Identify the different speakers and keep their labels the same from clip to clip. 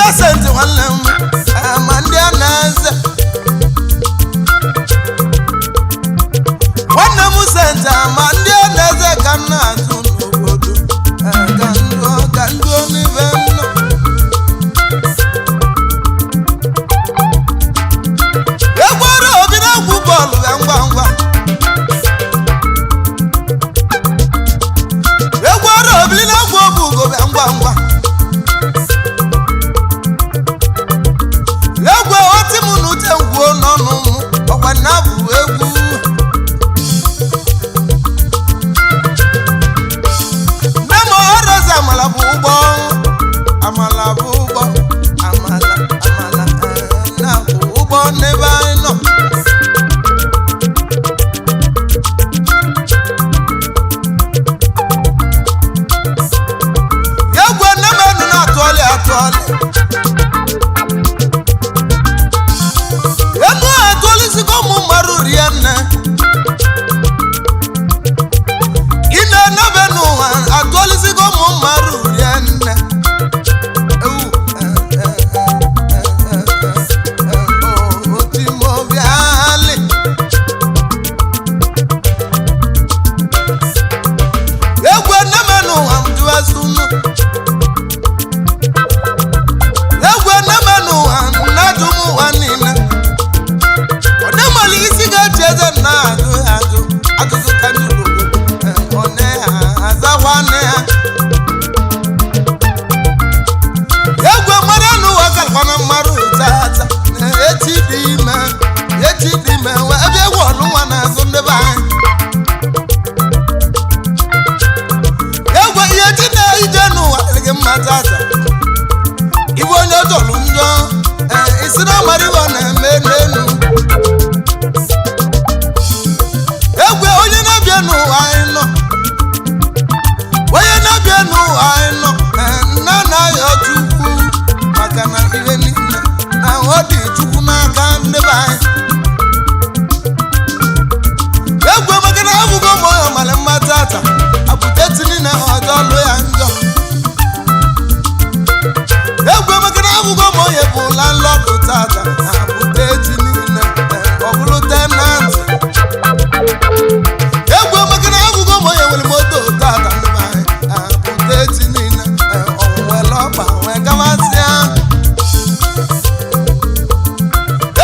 Speaker 1: Innocent nwanne m ma ndị a na-eze nwanne m senta ma ndị a na-eze ka m na-atụ n'obodo ka ndụ n'ibe nọ egwere obi na-egwu bọọlụ ya ngwa ngwa egwere obi na-egwu obu ugo ya ngwa ngwa egwe oti m na uche ngwuo n'ọnụ m ọkwa na bụ egwu nne m ọrọzi amala bụ ụgbọ amala bụ ụgbọ amala amala na bụ ụgbọ n'ebe anyị nọ egwe nne m enu na-atụọlị atụọlị enu atụọlịsịgo ụmụ mmadụ rie nne ị na-enebe n'ụwa atụọlịsịgo ụmụ mmadụ rie nne ewu otimobiali egwu nne n'ụwa m jụwasị unu egwu nne n'ụwa na-ajụ m ụwa niile ọdịmala isi ga-echi eze na ajụ ajụ ajụjụ ka ndị obodo ọ na-azakwa nne ya egwu mmadụ n'ụwa kakwana mmadụ tata echi dị ime echi dị ime ebe egwu ọnụnwa na-azụ ndị be anyị egwu ihe chi na-ije n'ụwa adịghị mma tata ibe onye jọrọ njọ isi na mara ibe ọ na-eme n'elu egwe onye na-abịa n'ụwa anyị nọ onye na-abịa n'ụwa anyị nọ nna anaghị chukwu maka na ihe niile na ọ dị chukwu n'aka ndị be anyị egwe maka na abụgo m onye mara mma tata apụta etini na ọjọ lụ ya njọ egwe maka na abụgo m onye bụ landlọdụ tata apụta echi niile ọ bụrụ tenant egwu maka na agụgụ m onye nwere moto tata ndị be anyị apụta echi niile onwere ọkpa wee gawasịa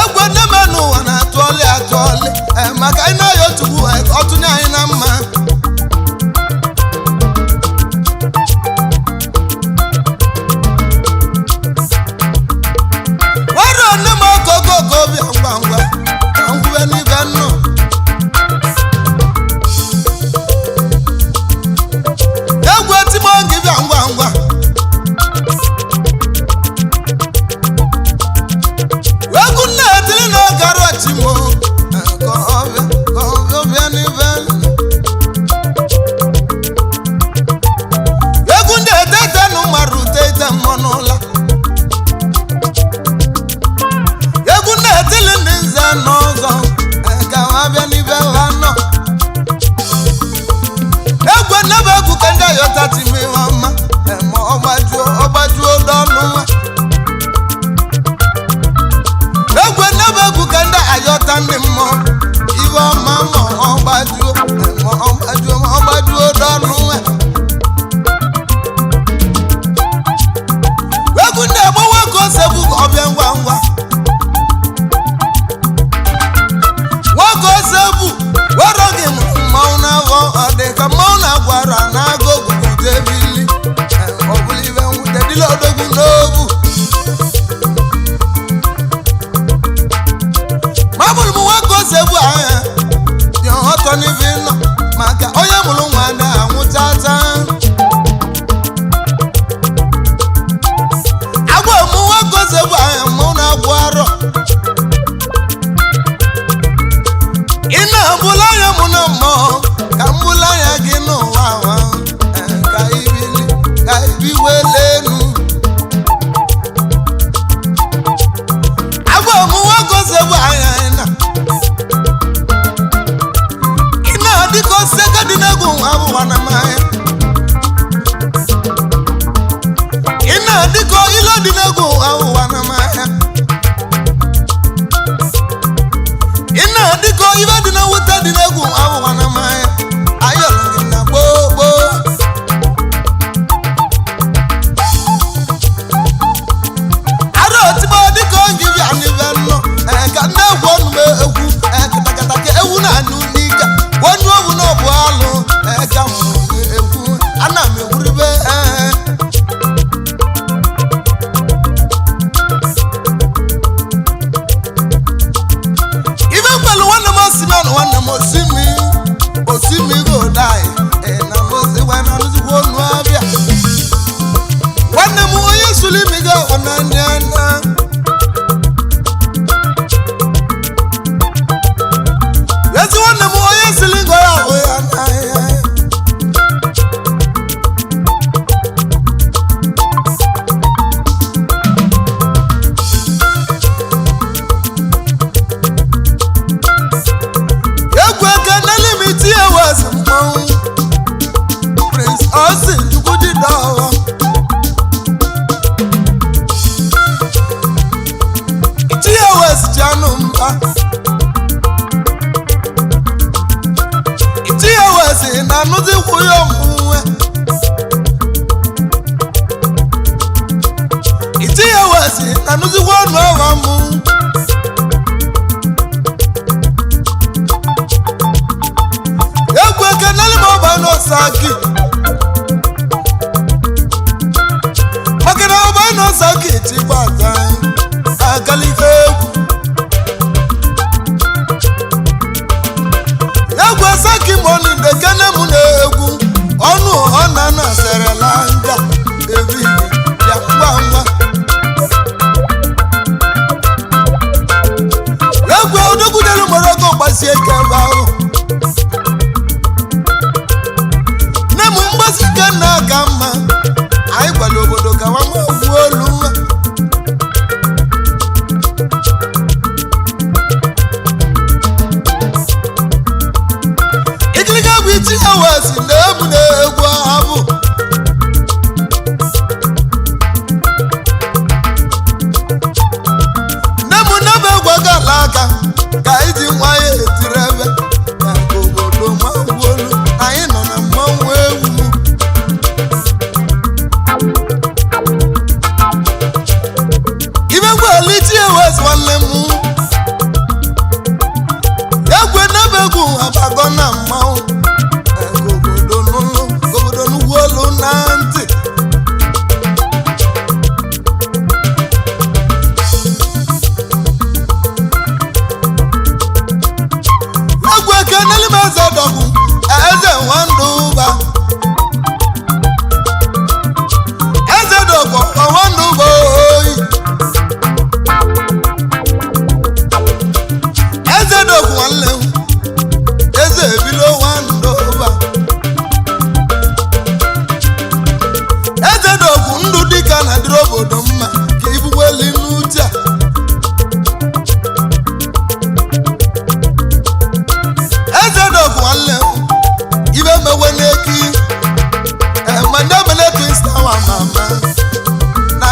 Speaker 1: egwu nne m n'ụwa na-atụọlị atụọlị maka anyị na-ayọ chukwu ọtụnye anyị na mma nwere nne m okokoko bịa ngwa ngwa ka m kwube n'ibe nnụ egwu etimoge bịa ngwa ngwa egwu nna etiri na ọgara chimo ka ọ bịa n'ibe egwu ndị etete nụ mara ute ite mmụọ n'ụla egwu nna etili ndị nze n'ụzọ ka ha bịa n'ibe ha nọ egwu nnebe egwu ka ndị ayọta timi ọma ma ọgbajuo ọgbajuo dọnụ nwa egwu nnebe egwu ka ndị ayọta ndị mmụọ iwe ọma ma ọgbajuo ma ọgbajuo ma ọgbajuo dọnụ nwa egwu ndị agbawa ka ose bụ ọbịa ngwa ngwa nwoke ose bụ were gị mmanwụ na-aghọ ọ dị ka mmanwụ na-agwara na-agụ ogwugwu ebili ọ bụla ibe nwute dịla odogwu n'obu ma bụrụ m nwoke ose bụ anya dị ọtọ n'ibe nọ maka onye mụrụ nwa na-anwụchacha agwa m nwoke ose bụ anya mmanwụ na-agwụ arọ ị na-abụla anya mụ na mmụọ ka m bụla anya gị n'ụwa ahụ ka ibili ka ibiwele elu agwa m nwoke ose bụ anya ị na ị na-adị ka oseke dị n'egwu nwa abụwa na mmanya ị na-adị dịka ile dị n'egwu ụwa na mmanya. Ị na-adịkọ ibe dị na mwute dị n'egwu ụwa na mmanya. Ayọrọ gị na gboo gboo. Ara otigbo dịka oge bịa n'ibe nnọ. Ka nne egwu ọnụ m egwu. Katakata ka ewu na-anụ n'ike. Onu owu na ọbụ alụ. Ka m egwu. Ana m egwuribe. Ibe mkpelu nwanne m osimi ọnụ nwanne m osimi. Osimi go die. Na m na nụzikwa onu abịa. Nwanne m onye sụrụ imi ga ọ na anya. Ezi nwanne m onye siri ngo ya ahụ ya n'ahịa. Egwu eke n'elimi tinye wezi mmanwụ. Prince Austin Chukwujidọwa. Tinye wezi jianụ mba. Tinye wezi na anụzikwu ya ọmụnwe. Tinye wezi na anụzikwu ọnụ ọwa mụ. Egwu eke n'elimi ọba n'Osaki. Maka na ọba n'Osaki ti gbata akalike egwu. Egwu Osaki mọni ndekene mụ na-egwu. Ọnụ ọ na na serela nga ebi ya ngwa ngwa. Egwu odokwudelu Morocco gbasie ike ebe ahụ. Nne m mgbasi ike nna aka mma. Anyị gwara obodo ka nwa m gwuo olu nwa. Ikirika bụ iti ewesi na emu na-egwu abụ. Nne m nne m egwu agala aka ka iji nwayọ etiri ebe na nke obodo ma gwuo olu. Anyị nọ na mmanwụ egwu. Ibe gwelu iti ewesi nwanne m. Egwu n'ebe egwu abago na mmanwụ. Obodo n'ụlọ, obodo n'ugwu olu na ntị. Egwu eke n'elime eze dọgbu, eze nwandụ ụba. Eze dọgbu, nwandụ ụba oyi. Eze dọgbu nwanne m, eze ebilo nwandụ ụba. Eze dọgbu ndụ dịka na dịrị obodo mma ka ibuweli n'uche a. Eze dọgbu nwanne m, ibe mewe n'eki. Ma ndị omele twins na nwa mama. Na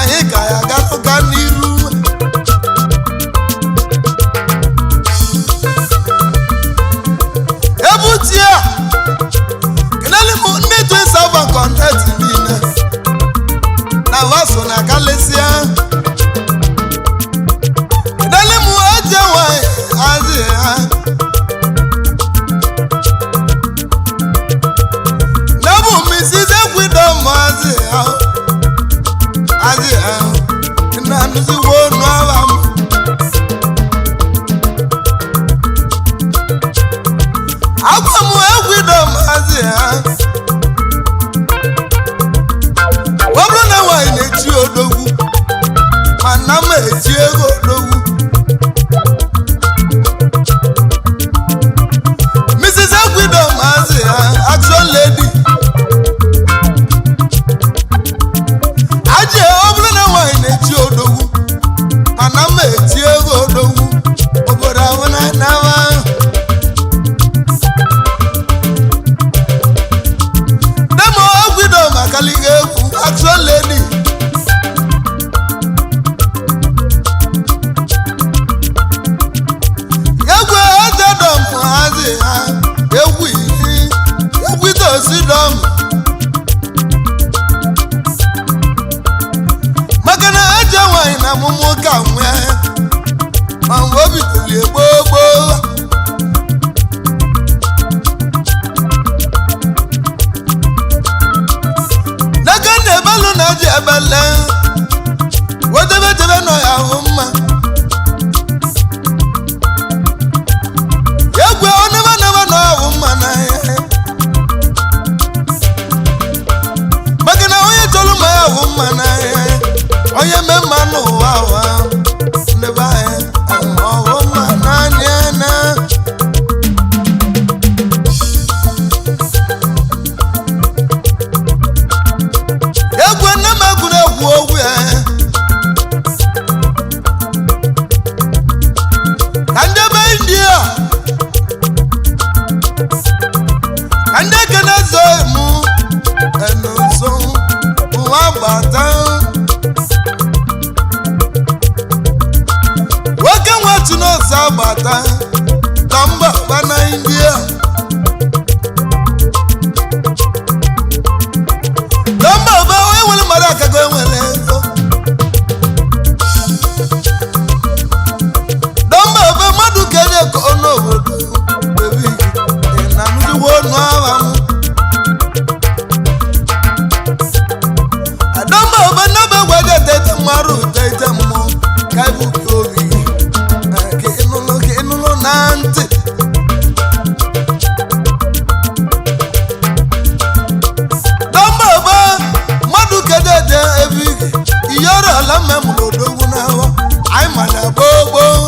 Speaker 1: amụmụ ka nwee ma mgbe obi tụlie gboo gboo. N'aka na ebelu na ji ebele wedebedebe nọ ya ahụ mma. Egwe onebanebe nọ ya ahụ mma n'anya, maka na onye chọrọ mma ya ahụ mma n'anya, onye mee mma n'ụwa ụwa ndebe anyị ọhụ mma n'anya na. Egwu nne m egwuregwu ogwu ya ka ndị be India, ka ndị ekene zo mụ enu nso nwa gbata nwoke nwa Chinonso agbata na mba gba na India. Na mba ba onye nwere mmadụ akago enwere ego. Na mba ba mmadụ ka enye ka ọnụ obodo bebi ị na nụziwo ọnụ agha m. Adamba ọba nnaba gwaje tete mmarụ tete mmụọ ka ibu ka obi ka ịnụlụ ka ịnụlụ na ntị. Damba ọba mmadụ kedede ebe ike iyọrọ ala mma mụrụ odogwu n'ahụ anyị ma na gboo gboo.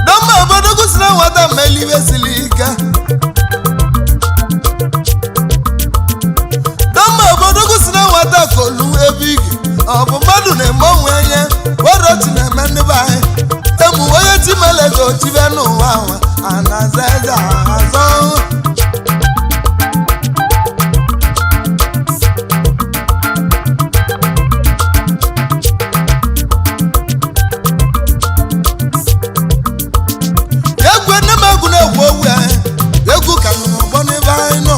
Speaker 1: Damba ọba odogwu si na nwata mmelibe siri ike. Damba obodo kwụsị na nwata kolu ebe ike ọ bụ mmadụ na-eme onwe ya werochi na-eme ndị be anyị temu onye chimeleze ochibe n'ụwa ahụ a na-aza eze azọ. Egwu nne m egwu na-egwu ogwu anyị egwu ka nọ n'ọgbọ n'ebe anyị nọ.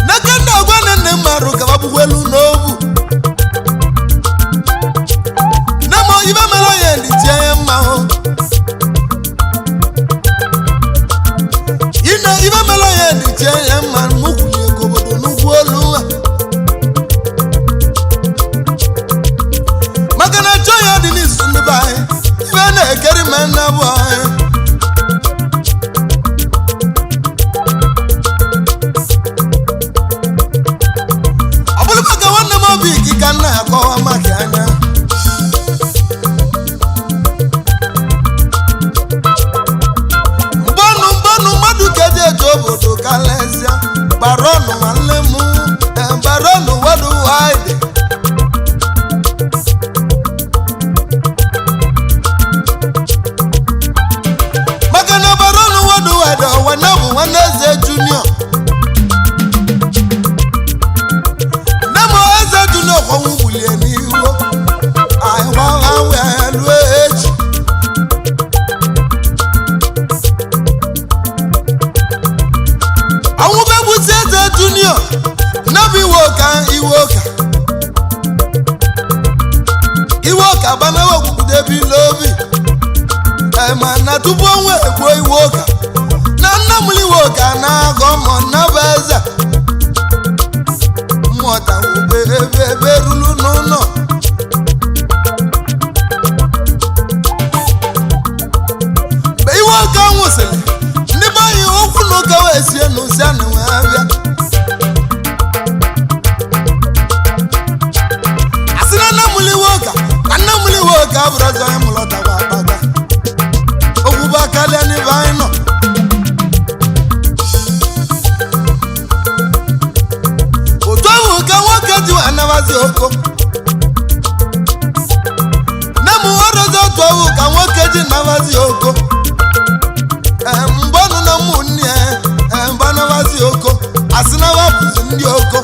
Speaker 1: N'aka nna agwa na nne m marụ ka bagbukwa elu n'ogwu nne m ibe mere onye ndị tie ya mma hụ ine ibe mere onye ndị tie ya mma mụ kwunye ego obodo n'ugwu olu ha, maka na chọọ ya dị n'izu ndị be anyị ibe na-ekeri ma nna bụ anyị. Ọ bụrụ maka nwanne m obi gị ka nna akọwa maka anya mgbọnụ mgbọnụ mmadụ kedu eji obodo kalesịa gbaronụ nwanne m gbaronụ wadu wide. Maka na baronụ wadu wide ọwa na bụ nwanne eze junior. Nne m eze junior kwanwụ wulie n'ihu anyị lụọ echi. Ọnwụ begbusi eze junior nabụ iwe ụka iwe ụka iwe ụka gbanawe okwukwudebi n'obi ma na tupu ọnwa egbuo iwe ụka na nna m iwe ụka na-agọ mọ nnabụ eze mmụọta ube ebe ebe ruru n'ụlọ mgbe iwe ụka nwụsịrị ndị be anyị okwu na ụka wee sie n'ụsị a na wee abịa asị na nne mụrụ iwe ụka na nne mụrụ iwe ụka abụrụ ọzọ onye mụrụ ọtakwa akpata okwuba karịa n'ebe anyị nọ. Otu ahụ ka nwoke ji wee anabazi oko nne m ọrụzi otu ahụ ka nwoke ji nabazi oko mgbanụ na ụmụnne ya mgbanabazi oko asị na wapụzi ndị oko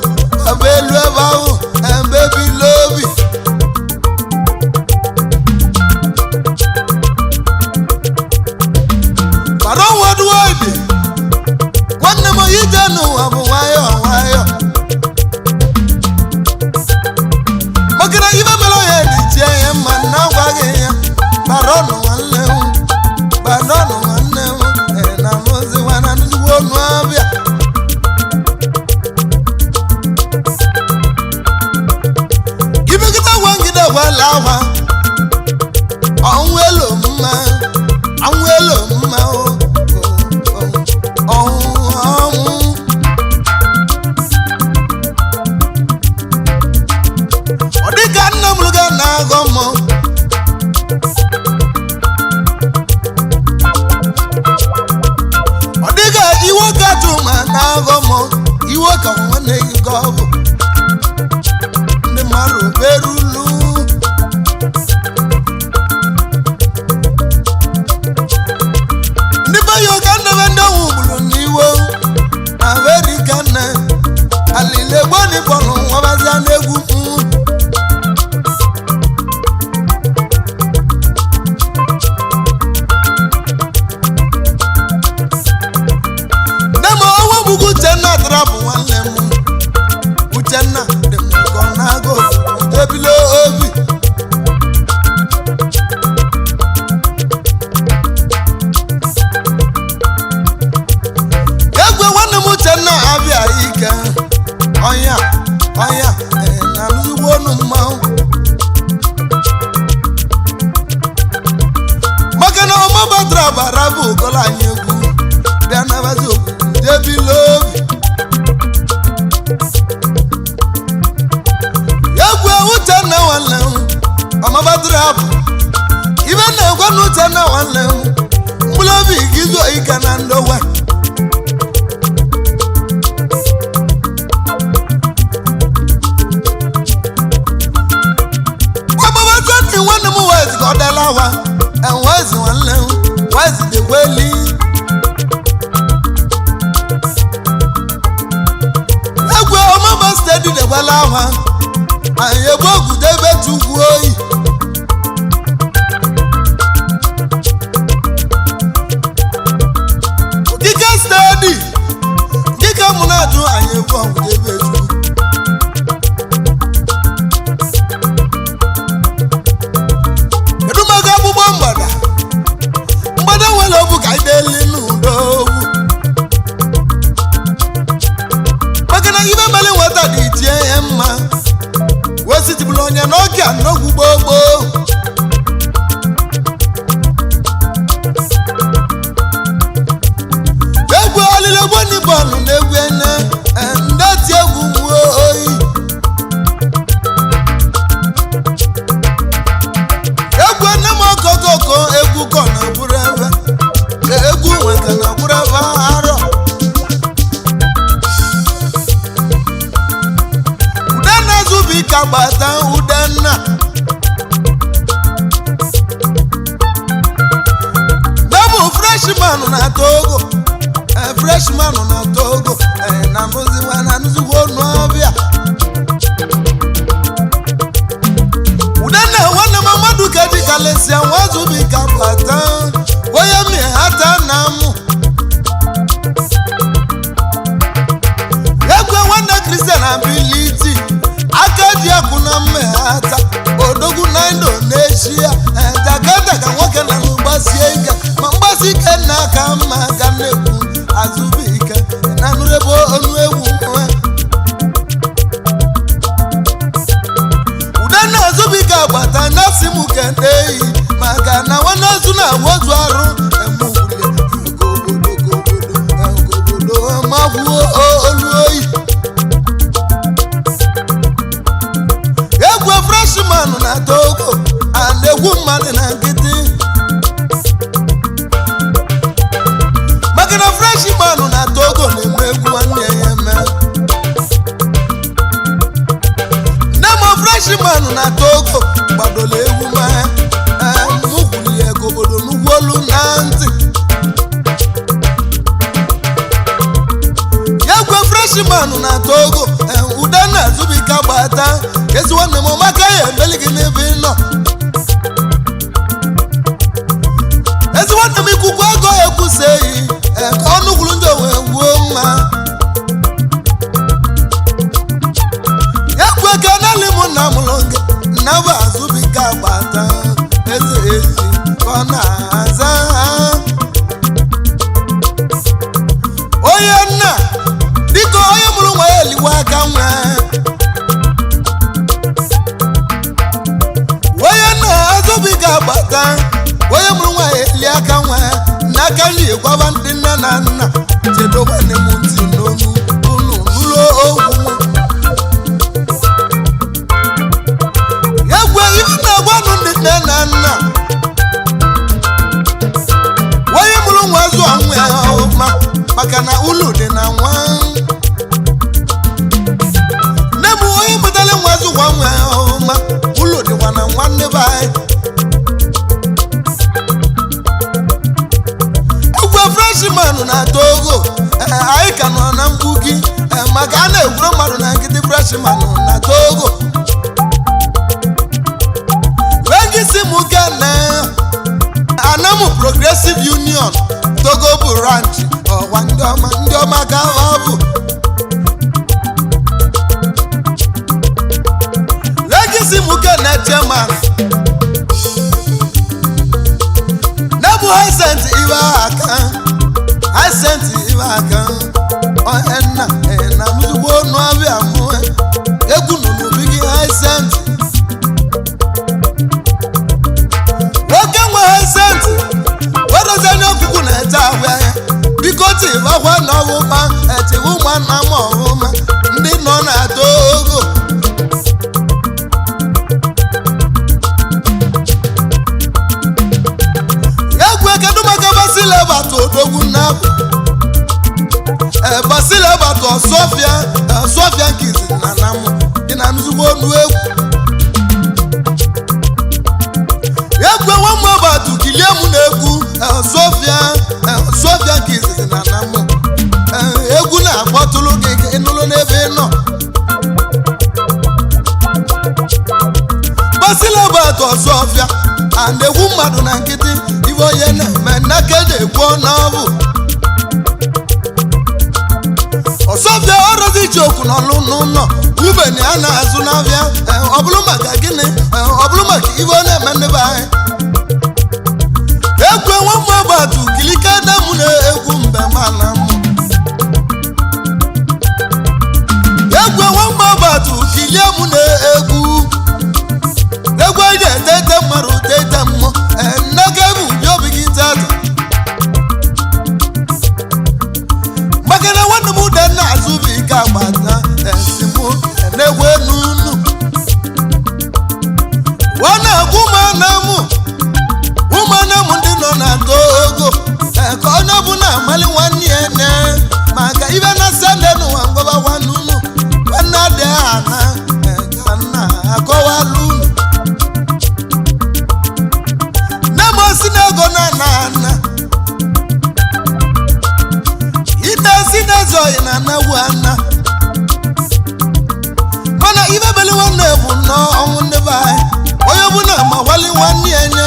Speaker 1: ebe elu ebe ahụ ebe ebila obi. Bara Ije n'ụwa bụ nwayọọ nwayọọ, maka na ibe mere onye dị chie ya mma na agwaghị ya. Gbaranụ nwanne m, gbaranụ nwanne m, na mụziwa na nnukwu ọnụ abịa. Ibegide gwangide gwala awa ọnwụ elu mma, ọnwụ elu mma, o ọnwụ ọnwụ. Ọ dịka nne m ga na-agọ mmụọ. Ọ dịka iwe ka chuma na-agọ mmụọ, iwe ka nwanne gị ka ọ bụ ndị mmadụ berulu. Ndị be ya ụka ndebe ndị ọnwụ gburu n'iwe Amerịka nne alile gboni bọlụ nwabazia n'egwu m. Nne m ọnwa bụkwa Uchenna tara bụ nwanne m. Uchenna dị m ka ọ na-agụ ebilo obi. Egwe nwanne m Uchenna abịa ike ọnya ọnya, na nzugbo ọnụ mmanwụ, maka na ọmụbatara bara bụ ụgọlọ anyị egwu bịa nabazi obodo jebilo obi. Egwu Uchenna nwanne m ọmabatara bụ ibe na-egwe na Uchenna nwanne m mkpụrụ obi gị zuo ike na ndokwa. Agbabazani nwanne m wezi ka ọ dala wa enwezi nwanne m wezi dịkweli. Egwu ọmụma steeti dịkwala wa anyị egbu ogudo ebe chukwu oyi. Okike steeti dịka mụ na-ajụ anyị egbu ogudo ebe chukwu. Kedu maka agbụgbọ mgbada mgbada nwere obu ka anyị na-eli n'udo ogwu, maka na ibe mere nweta dị iche ya mma wesitibụla onye n'oge n'ogwu gboo gboo. Egwu olile gboni bọọlụ na-egwu ene ndị oti egwu wuo oyi. Egwu nne m okokoko egwu kọ na gwụrụ ebe egwu nweta na gwụrụ ebe arọ. Udenna zubika gbata Udenna bụ freshman na Togo, freshman na Togo, na nụziwa na nụzikwa ọnụ ọbịa. Udenna nwanne m mmadụ ka ji kalịsịa nwa zubika gbata onye mi hata na mụ. Egwe nwanne Kristian abiliti aka ji akụ na mmehata odogwu na Indonesia, Jakarta ka nwoke na mgbasie ike ma mgbasi ike na aka mma ka na-ekwu azụbụike na nụrebe ọnụ egwu nwa. Udenna azụbụike agbata na si m keneyi maka na nwanne ozu na-awozu arụ obodo magwuo olu oyi. Egwu freshman na Togo a na-egwu mmadụ na nkịtị, maka na freshman na Togo na-eme egwu nwanne ya eme. Nne m freshman na Togo gbadola egwu ma mụ kwuru ya ka obodo nnukwu olu na ntị. Egwu freshman na Togo Udenna azụbụike gbata ezi nwanne m maka ya emeli gị n'ebe ị nọ. Ezi nwanne m ikuku ego ekwuseghị ka ọnụ kwuru ndị onwe wuo mma. ọ na-aza. Onye nna biko, onye mụrụ nwa ya eliwe aka nwa. Onye nna azụbiga agbata, onye mụrụ nwa ya eli aka nwa n'aka nri. Gwaba ndị nne na nna, chedobe m ntị n'onu unu, nụrụ okwu m. Egwe ife na-agwanụ ndị nne na nna, onye mụrụ nwa zụọ nwa ya ọma, maka na ulu dị na nwa. Nne m, onye mụtara nwa zụkwa nwa ya ọma, ulu dịkwa na nwa. Nne be anyị, egwe freshman na-atọ ogo. Anyị ka nọ na mgbugi, maka a na-egwuru mmadụ na nkịtị. Freshman na Togo wegisi m kene Anamu Progressive Union Togo branch, ọwa ndị ọma, ndị ọma ka ọ bụ. Wegisi m kene chairman nebu Hyacinth ibe aka, Hyacinth ibe aka. Onye nna na nzugbo ọnụ abịa mụ egwu nọ n'obi gị. Hyacinth, nwoke nwe Hyacinth wedozi anya ọkụkụ na-ete ahụ ya. Biko tibakwa na ọhụma etiwe ụmụnna m ọhụma ndị nọ na Togo. Egwu, kedu maka Basilebata odogwu nnabụ? Basilebata Ọsọfịa, Ọsọfịa nkizi na namụ dị na nzugbo ọnụ egwu. Egwu enwe m batu kilie m na-egwu Ọsọfịa, Ọsọfịa nkizi na namụ. Egwu na-akpọtụrụ gị ka ị nụrụ n'ebe ị nọ. Basilebata Ọsọfịa a na-egwu mmadụ na nkịtị. Ibe onye na-eme nnaka eji ekwu ọnụ Ọsọfịa ọrụzi icheokwu n'ọlụ n'ụlọ ubeni a na-azụ n'abịa. Ọ bụrụ maka gịnị? Ọ bụrụ maka ibe ọ na-eme ndị be anyị. Egwu enwe mma gbatu kilike nne m na-egwu mbe mana m. Egwu enwe mma gbatu kilie m na-egwu. Egwu eji etete mmadụ tete mmụọ nnaka ebu ụdị obi gị tata, maka na nwanne m ude nna azụbụike agbata esi m na-egwu n'unu ọ na-agwa ụmụnne m, ụmụnne m ndị nọ na Togo, ka onye ọbụla amali nwanne ya ne maka ibe na sende n'ụwa. Ngwaba nwanne unu, nwanne adịghị ana ka nna akọwala unu. Nne m osi na ego na ana ana ite si n'eze oyi na anagwu ana, mana ibe beli nwanne bụ nnọọ ọnwụ. Ndị be anyị, onye ọbụla ma gwali nwanne ya nye,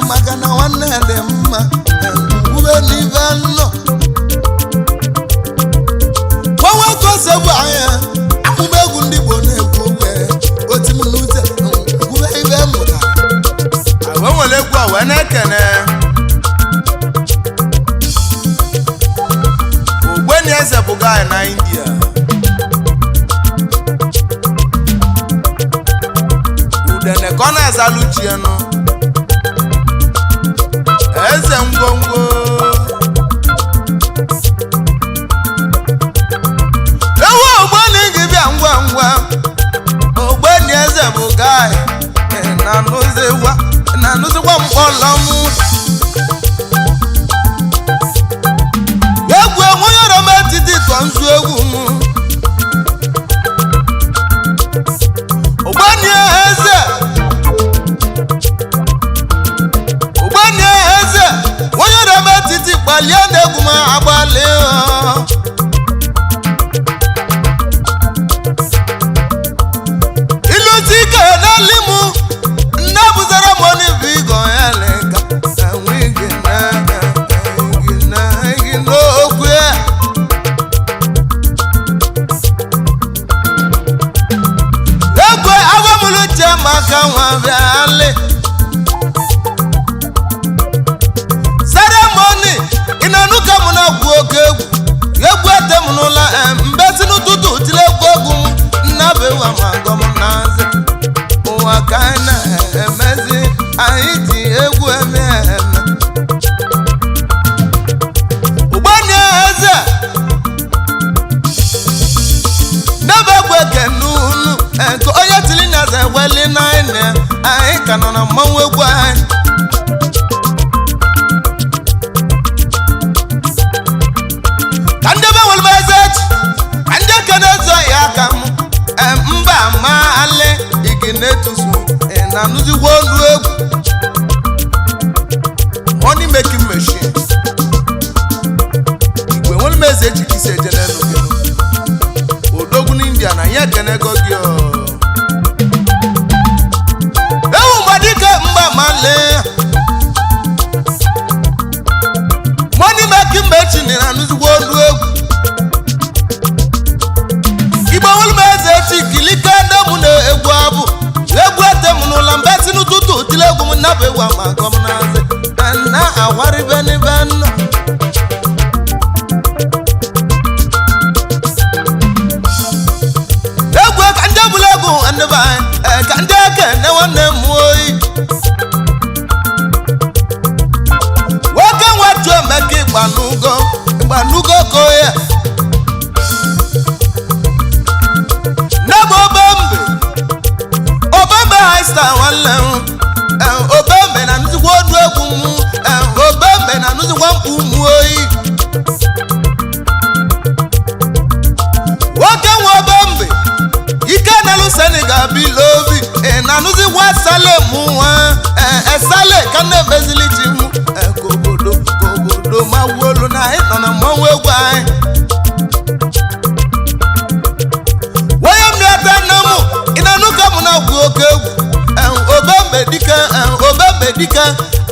Speaker 1: maka na nwanne dị mma ngwube n'ibe nnọ gbanwe ka ose bụ anya amụma. Egwu ndị Igbo na-ekwu okwu oti m n'ute ngwube ibe mụtara.
Speaker 2: Wee nwere egwu a wee na-ekene Ogbeni Eze bụ guy na India. Udene ka ọ na-azalụ chienu eze ngwongwo. Ewu Ogbeni gị bịa ngwa ngwa. Ogbeni Eze bụ guy na-anụzikwa na-anụzikwa mkpọlọ m. Egwu enwenyere m etiti tọ nzu egwu m. Ogbeni Eze, Ogbeni Eze onye m etiti gbalie na egwu m agbalị. Ilusi ike n'elu m nne buzere m onibigo ya leka enweghị na na n'okwu ya. Egwe agwamụlụ uche maka nwa bịalị.
Speaker 1: Na-anụ ka m na-agwụ oke egwu. Egwu ete m n'ụla mbezi n'ụtụtụ tiri egwu egwu m nnabewa ma gọm na-azị ụwa ka anyị na-emezi. Anyị ji egwu eme eme. Ugbani eze n'ebe egwu ekene unu nke onye tiri na eze weli na anyị ka nọ na mmanwụ egwu anyị. Ka ndị be nwere m eze echi ka ndị ekene ezo ya aka m mba ma alị igi na-etusu na anụzigwo olu egwu.
Speaker 2: Money making machine. Igwe nwere m eze echi ka isi eje n'elu gị. Odogwu n'India na ya ekenego gị o.
Speaker 1: Ewu mgbadike mgba ma lee money making machine na anụzigwo olu egwu. Igbo nwere m eze echi kilike ndị mụ na egwu abụ egwu ete m n'ụlọ mbe si n'ụtụtụ tiri egwu m nabụ egwu ama gọm na-azị na awarịbe n'ibe nnọ. Egwu ka ndị bụla egwu ndị be anyị ka ndị ekene nwanne m oyi nwoke nwetu emeka ịgbanugo ịgbanugo ko ya n'ebe obembe obembe high star nwanne m obembe na nzikwa ọdụ egwu m obembe na nzikwa mkpu m oyi nwoke nwe obembe ike na-alụ Senegal bilobi na anụzikwa salem nwa esale ka na-emezili chi m ka obodo ka obodo ma wuolu na anyị nọ na mmanwụ egwu anyị. Onye mmịata nne m ị na-anụ ka m na-agwụ oke egwu obembe dike obembe dike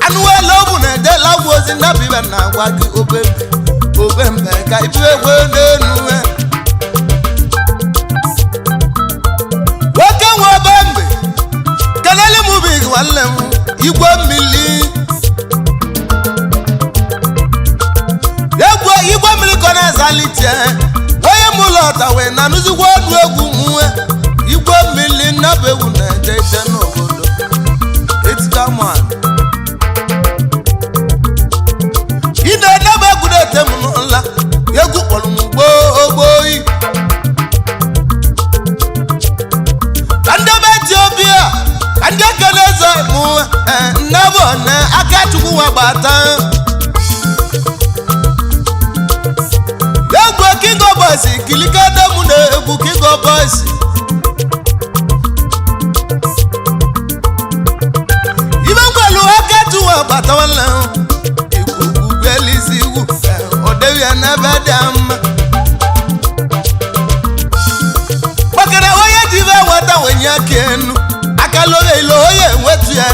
Speaker 1: anụwela obu na-edela agwụ ozi nnabibe na agwa gị obembe obembe ka ibu egwu n'elu. Nwoke nwe obembe kelele m big nwanne m igwe mmiri egwu igwe mmiri kọ na-ezalite onye m ụlọ ọta wee na anụzikwa ọnụ egwu nwe igwe mmiri nnabụ egwu na-eje ije n'obodo
Speaker 2: Etikaman.
Speaker 1: Ị na-edebe egwu na-ete m n'ụla egwu kpọrọ m gboo gboo ka ndị be Etiopia ka ndị ekele eze mụ nnabụ na aka Chukwu nwa gbata egwu King of Boys kilikede m na egwu King of Boys ibe ngwelu aka Chukwu gbata nwanne m ikuku belisi igwu odewie n'ebe dị mma makana onye ji ibe nweta wenye aka enu aka lore ilo onye enwetu ya.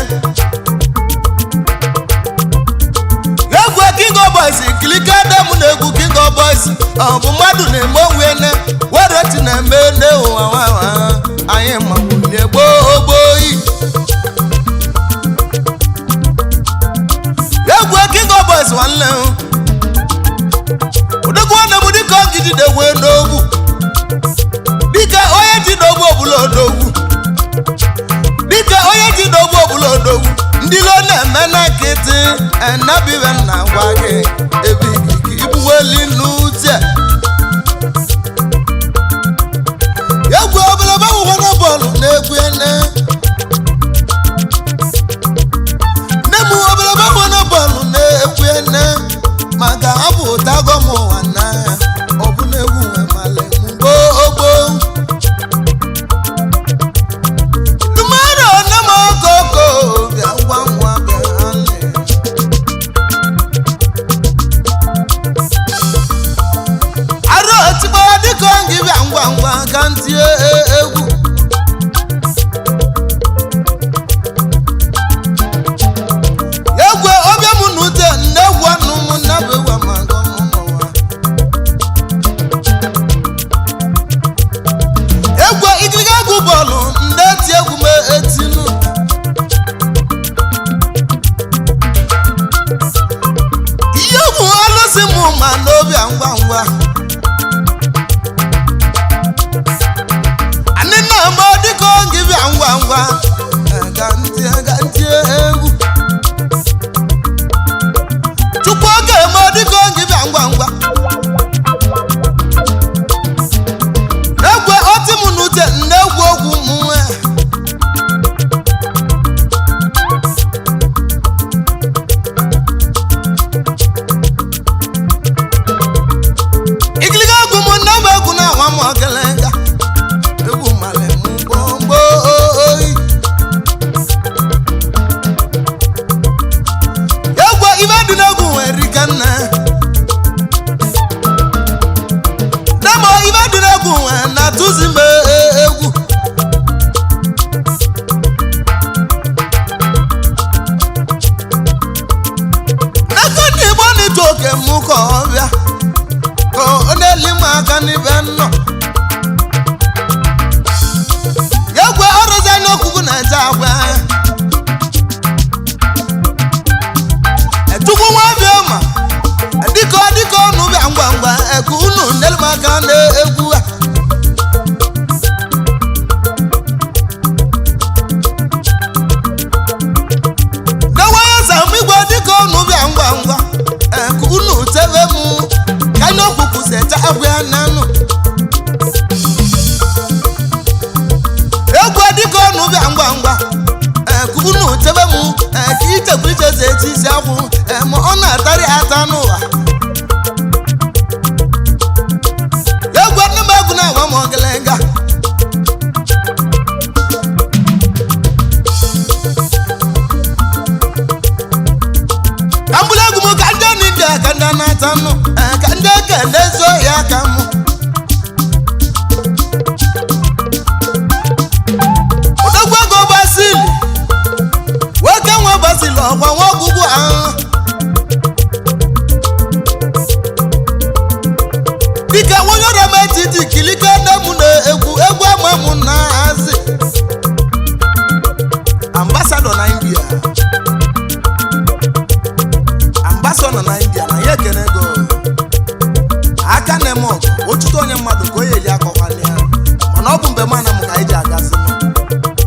Speaker 1: Egwu King of Boys kilikede m na egwu King of Boys ọ bụ mmadụ na-eme onwe ne wereti na-eme ne ụwa nwa anyị ma wulie gboo gboo. Egwu King of Boys nwanne m odogwu nwanne m dịka ogidi na-egwe n'ogwu dịka onye ji n'ogbu ọbụla odogwu dịka onye ji n'ogbu ọbụla odogwu ndị lo na-eme na nkịtị enabibe na gwa gị ebe ikike igbuweli n'uche. Egwu obelebe akwụkwọ na bọọlụ na-egwu ene nne m obelebe akwụkwọ na bọọlụ na-egwu ene maka abụ ụtago m ụwa n'anya ọ bụ na egwu nwe male m gboo gboo. Mmadụ nne m okoko bịa ngwa ngwa bịa le. ma n'obi ngwa ngwa anyị na-agba dịka oge bịa ngwa ngwa ga ntị egwu Chukwu oge eme dịka oge bịa ngwa ngwa egwe oti m n'uche na-egwu ogwu m nwe igiliga egwu m nne m egwu na-anwa m ogelenga egwu mmalị m gbomgbo oyi egwu ibe dị n'egwu nwere ike nne demo ibe dị n'egwu nwere na-atụzi m egwu n'aka ndị Igbo na-eto oke m ka ọ bịa ka ọ na-eli m aka n'ibe nnọ egwe ọrụzi anya okwukwu na-eje agwa Chukwu nwa bịa ma dịka dịka ọnụ bịa ngwa ngwa ka unu nelu m aka na-egwu a n'enweghị zamigwe dịka ọnụ bịa ngwa ngwa ka unu chebe m ka anya okwukwu si eche agwa ya nanụ egwu dịka ọnụ bịa ngwa ngwa ka unu chebe m ka ichekwa icheze echi isi akwụ ma ọ na-atarị ata n'ụwa egwu nne m egwu na-agwa m ogelenga ka mbụrụ egwu m ka ndị India ka ndị na-ata nụ ka ndị eke na-ezo ya ka mụ odogwu ego basili nwoke nwe basili ọkwa nwa ọgwụgwụ ahụ dịka nwonye ọrịa m etiti kilike nne m na-egwu egwu ama m na-azị
Speaker 2: Ambassador na India, ambassador na India na ya ekene ego aka na-eme ọgụ otuto onye mmadụ ka onye eji akọkwali ya mana ọ bụ mgbe m anam ka anyị ji agazi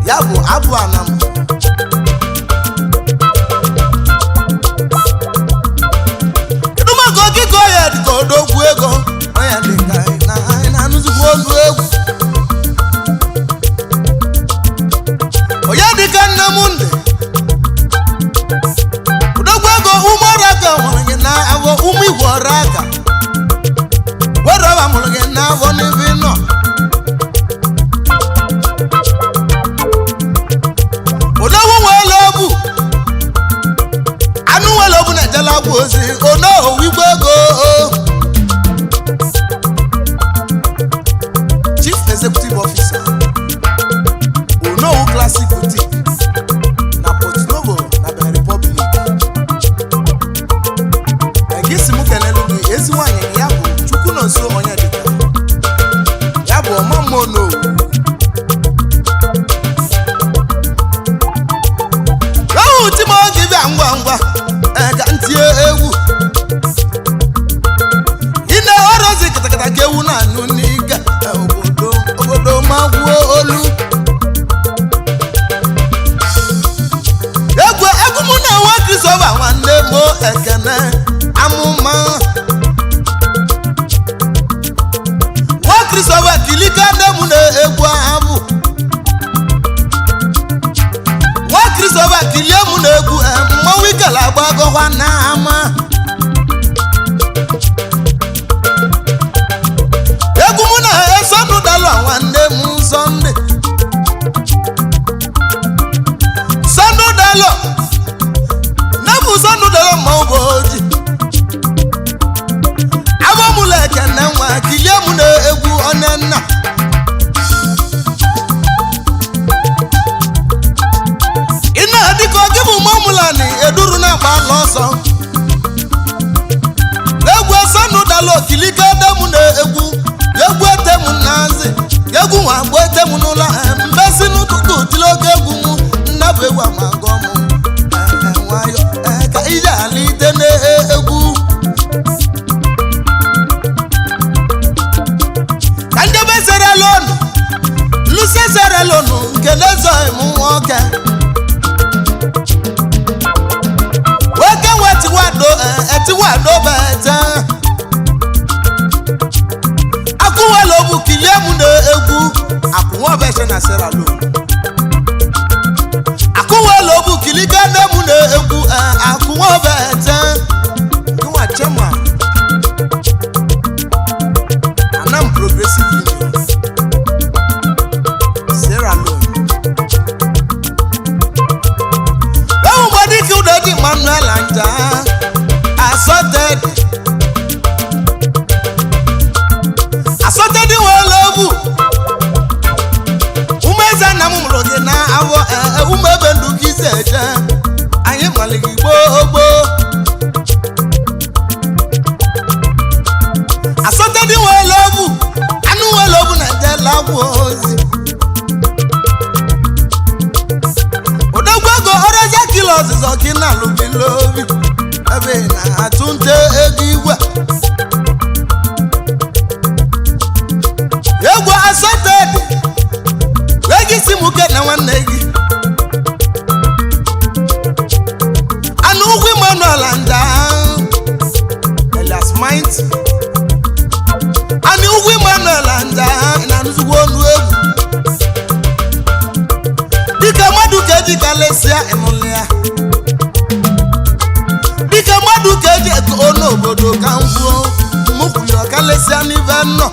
Speaker 2: ya bụ abụ anam.
Speaker 1: Kedu maka okike ọya dịka odogwu ego ọya dịka anyị na anyị na-anụzikwa olu egwu onye dịka nne m ndị odogwu ego ụmụ ọrụ aka mụrụ gị n'afọ ụmụ igwe ọrụ aka werọba mụrụ gị n'afọ n'ebe ị nọ odogwu nwere obu anụ nwere obu na-ejela agwa ozi onowu igwe ego
Speaker 2: Chief Executive Officer, Onowu Classic Boutique na Port Novo na Benin Republic. Egisi m kelelu gị ezi nwaanyị gị ya bụ Chukwunonso Onyedika ya bụ ọma mma Onowu.
Speaker 1: Ohu timoge bịa ngwa ngwa ka ntie egwu ine ọrọzi katakata ka ewu na-anụ n'ike obodo obodo magwuo olu egwu egwu mụ na-enwe Christopher nwanne m ekene amụma nwa Christopher kilika nne m na-egwu abụ nwa Christopher kilie m na-egwu mmanwụ ikele agbagọkwa n'ama egwu mụ na esonụ dalọ nwanne m Sọnde Sọnde dalọ nne m Sọnde dalọ mmanwụ bụ oji agbamụlọ ekene nwa kilie m na-egwu onye nna ị na-adịka oge bụ mọmụlani eduru na-agba ala ọsọ egwu ọsọnụ dala okilike edemu na egwu egwu etemu na-azị egwu nwa agba etemu n'ụlọ mbesi n'ụtụtụ tiri oge egwu m nnabụ egwu amagọ m nwayọ ka ije alite na-egwu.
Speaker 2: m na-egwu akwụnwaobeche na Sierra Leone. Akụwela obu kilikene m na-egwu akwụnwaobeche nwa chairman Anam Progressive Union Sierra Leone. Ewugbodike Udodi Emmanuel Anja asọted asọted nwere obu umeze nna m mụrụ gị na awọ ume ebe ndụ gị si eje anyị maliri gboo gboo. Asọted nwere obu anụ nwere obu na jela agwụ ozi odogwu ego ọrụzie kilo ọzụzọ gị na alụbilobi ebe ị na-atụ nte ego igwe egwu asọted ego isi m uke na nwanne gị anụ ugwu Emmanuel Anja Elias Might anụ ugwu Emmanuel Anja na nzugbo ọnụ egwu dịka mmadụ ka eji kalesịa ịnụlịa dịka mmadụ ka eji eko n'obodo ka m gwuo mụkwuli ọkalesịa n'ibe nnọ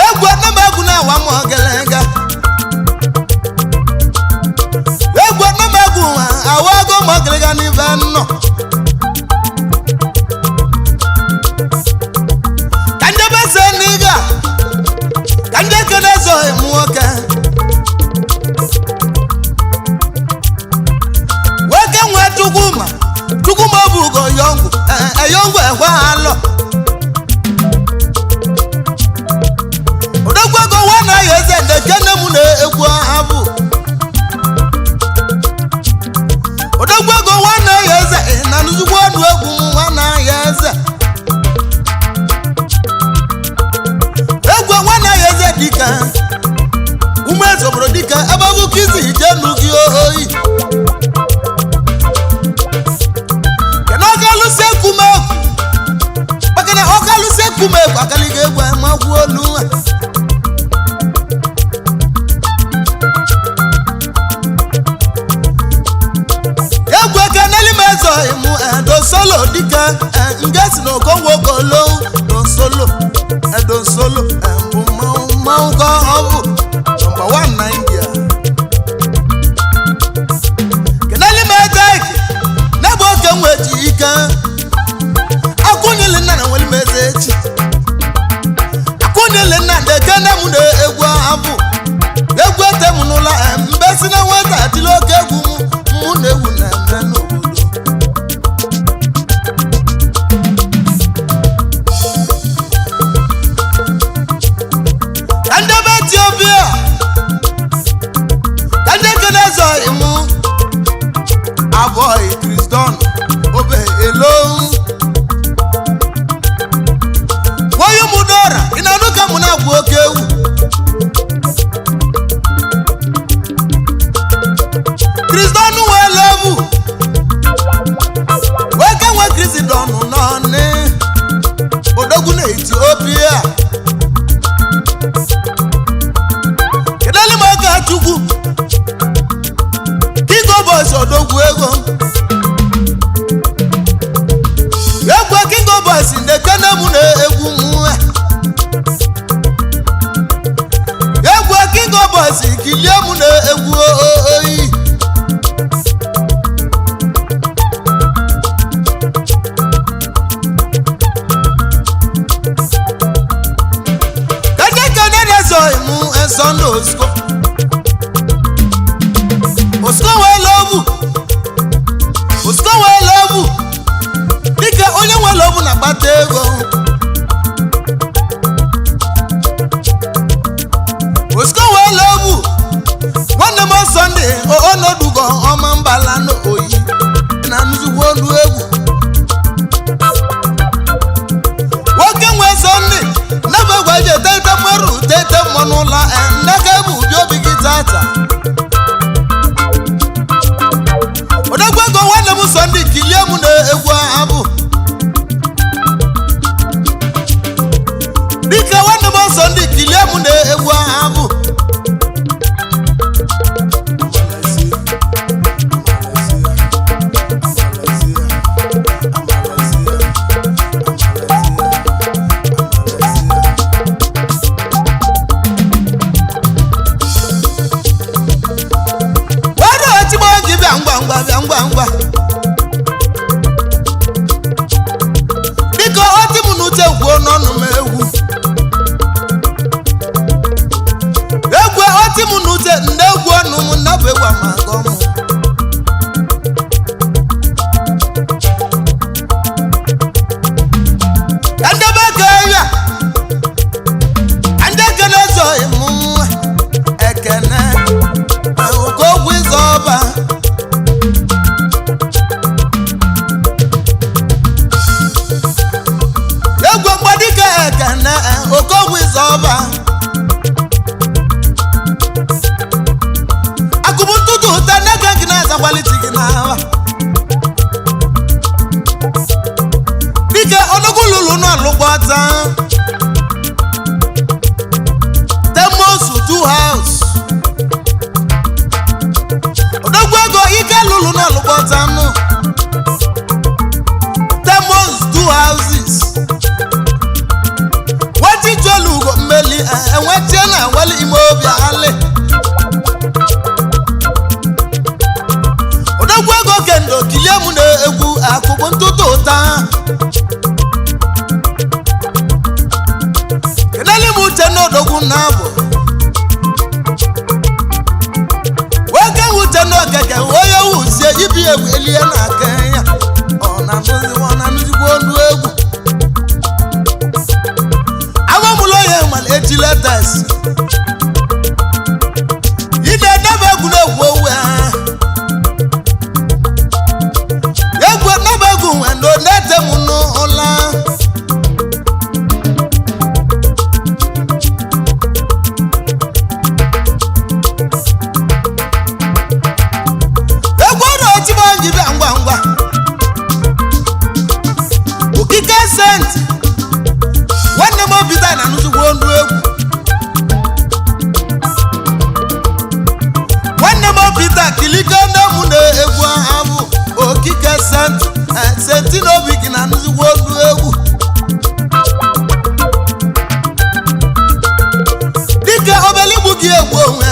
Speaker 2: egwu anamegwu na-awa m ogelega egwu anamegwu awago m ogelega n'ibe nnọ ka ndebe se n'iga ka ndị ekene ezoghị m nwoke nwoke nwee chukwuma chukwuma bụ ugo yongwu eyongwu ekwe alọ odogwu ego nwa na ya eze ndekene m na-egwu abụ odogwu ego nwa na ya eze na nzugbo ọnụ egwu m nwa na ya eze egwu nwa na ya eze dike ume eze obodo dike ebe bụ kizi ijenu gị oyi kedu ọka alụsị ekwumekwu maka na ọka alụsị ekwumekwu akaliga egwu amagwu olu ha. Egwu ekeneli m ezoghị m edosolo dike nge si na okonwokolo dosolo edosolo bụ mmanwụ mmanwụ ka ọ bụ nọmba 1 na India. Keneli m eze ike n'ebe oke nweji ike akwụnyele nna na nwere m eze echi akwụnyele nna na ekene m na egwu abụ egwu ete m n'ụlọ mbe si na nwata tili oke egwu m mụ na egwu na-eme n'obodo. Ka ndị be Etiopia ka ndị ekene ezoghị m abụghị Kriston obe elo nwonye ụmụdora ị na-anụ ka mụ na-agwụ oke ewu Kriston wee lebu nwoke nwe Kriston nọ odogwu na Etiopia. Kedụ m aka Chukwu Kingo Boys odogwu ego egwu Kingo Boys na-ekene m na egwu m egwu Kingo Boys kilie m na egwu oyi. Kene kene na-ezoghị m Sunday Osko Osko wee lobu Osko wee lobu dịka onye nwe lobu na-akpata ego Osko wee lobu nwanne m Sunday onodugo ọma mbala n'oyi na nzugbo olu egwu nwoke nwe Sunday nebe gwa je tete mmerụ tete mmọ n'ụlọ nneka bụ ụdị obi gị tata odogwu ego nwanne m Sunday kilie m na egwu abụ
Speaker 1: n'aba. Akụbụ ntụtụ ụta n'ego gị na-azakwaliti gị n'aba. Dike ọnụgụ lụrụ n'ọlụgbọta. Temosu two house. Odogwu ego ike lụrụ n'ọlụgbọta nụ. Temos two houses. Wetin jolu ugo mmeli enwetie na weli ime obi ali. Odogwu ego kendo kilie m na-egwu akụkụ ntụtụ ụta. Keneli m uche n'odogwu na-abụ. Nwoke uche n'okeke onye wuzie ibi egwu elie na Kenya. Ọ na-anụzikwa ọ na-anụzikwa olu egwu. Agbamụlọ ya mana eji letes. Ị na-edebe egwuregwu owu ha. Egwu edebe egwu nwe na onete m n'ụla. Egwu ọrụ ochibanji bịa ngwa ngwa. Okike senti. Nwanne m obi taa na anụzikwa olu egwu. Nwanne m obi taa kilike nne m na-egwu abụ okike senti senti n'obi gị na anụzikwa olu egwu. Dike obele igbu gị egwu onwe.